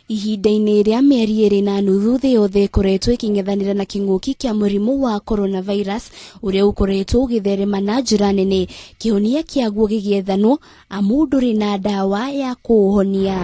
Ihinda-inĩ rĩa mĩeri ĩrĩ na nuthu thĩ yothe ĩkoretwo ĩkĩng'ethanĩra na kĩng'ũki kĩa mũrimũ wa coronavirus ũrĩa ũkoretwo ũgĩtherema na njĩra nene, kĩhonia kĩaguo gĩgĩethanwo amu ndũrĩ na ndawa ya kũũhonia.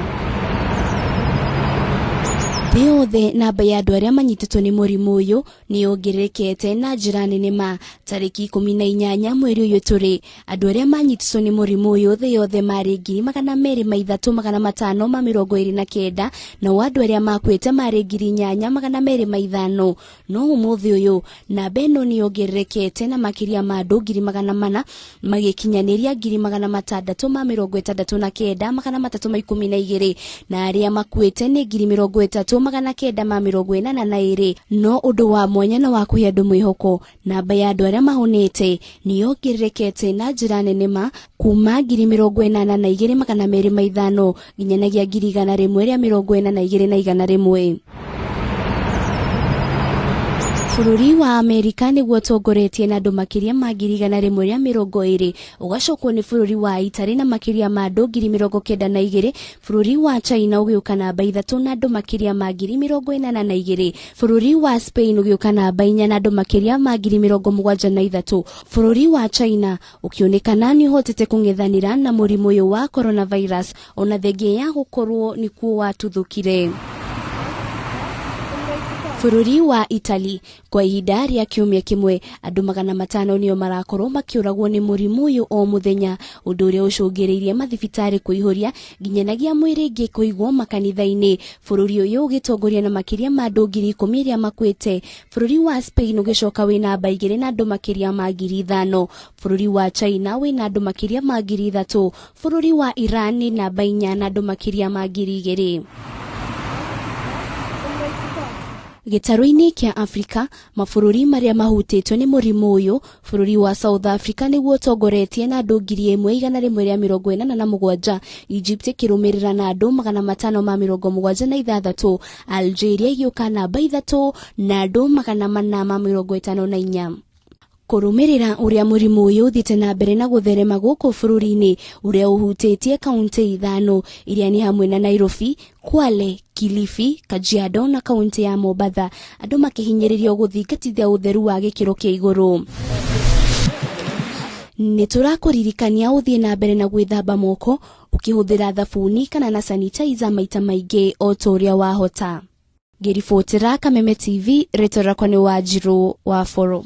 Thĩ yothe namba ya andũ arĩa manyitĩtwo nĩ mũrimũ ũyũ nĩ yongererekete na njĩra nene ma. Tarĩki 18 mweri ũyũ tũrĩ, andũ arĩa manyitĩtwo nĩ mũrimũ ũyũ thĩ yothe marĩ 203,529, nao andũ arĩa makuĩte marĩ 8,205. No ũmũthĩ ũyũ namba ĩno nĩ yongererekete na makĩria ma andũ 400,000 magĩkinyanĩria 669,312, na arĩa makuĩte nĩ 30,982. No ũndũ wa mwanya na wa kũhe andũ mwĩhoko, namba ya andũ arĩa mahonete nĩ yongererekete na njĩra nene ma kuma 82,205 nginyanagia 142,100. Bũrũri wa Amerika nĩguo ũtongoretie na andũ makĩria ma 120,000, ũgacokwo nĩ bũrũri wa Italy na makĩria ma andũ 92,000, bũrũri wa China ũgĩũka namba 3 na andũ makĩria ma 82,000, bũrũri wa Spain ũgĩũka namba 4 na andũ makĩria ma 73,000. Bũrũri wa China ũkĩonekana nĩ ũhotete kũng'ethanĩra na mũrimũ ũyũ wa coronavirus ona thengia ya gũkorwo nĩkuo watuthũkire. Bũrũri wa Italy kwa ihinda rĩa kiumia kĩmwe andũ 500 nĩo marakorwo makĩũragwo nĩ mũrimũ ũyũ o mũthenya, ũndũ ũrĩa ũcũngĩrĩirie mathibitarĩ kũihũria nginyanagia mwĩrĩ ĩngĩ kũigwo makanitha-inĩ. Bũrũri ũyũ ũgĩtongoria na makĩria ma andũ 10,000 arĩa makuĩte. Bũrũri wa Spain ũgĩcoka wĩ namba 2 na andũ makĩria ma 5,000. Bũrũri wa China wĩ na andũ makĩria ma 3,000. Bũrũri wa Iran nĩ namba 4 na andũ makĩria ma 2,000. Gĩtarũ-inĩ kĩa Afrika, mabũrũri marĩa mahutĩtio nĩ mũrimũ ũyũ, bũrũri wa South Africa nĩguo ũtongoretie na andũ 1,187, Egypt ĩkĩrũmĩrĩra na andũ 576, Algeria ĩgĩũka namba 3 na andũ 454. Kũrũmĩrĩra ũrĩa mũrimũ ũyũ ũthiĩte na mbere na gũtherema gũkũ bũrũri-inĩ ũrĩa ũhutĩtie kaunti 5 iria nĩ hamwe na Nairobi, Kwale, Kilifi, Kajiado na kaunti ya Mombatha, andũ makĩhinyĩrĩrio gũthingatithia ũtheru wa gĩkĩro kĩa igũrũ. Nĩ tũrakũririkania ũthiĩ na mbere na gwĩthamba moko ũkĩhũthĩra thabuni kana na sanitizer maita maingĩ o ta ũrĩa wahota. Ngĩribotera Kameme TV, rĩtwa rĩakwa nĩ Wanjirũ wa Boro.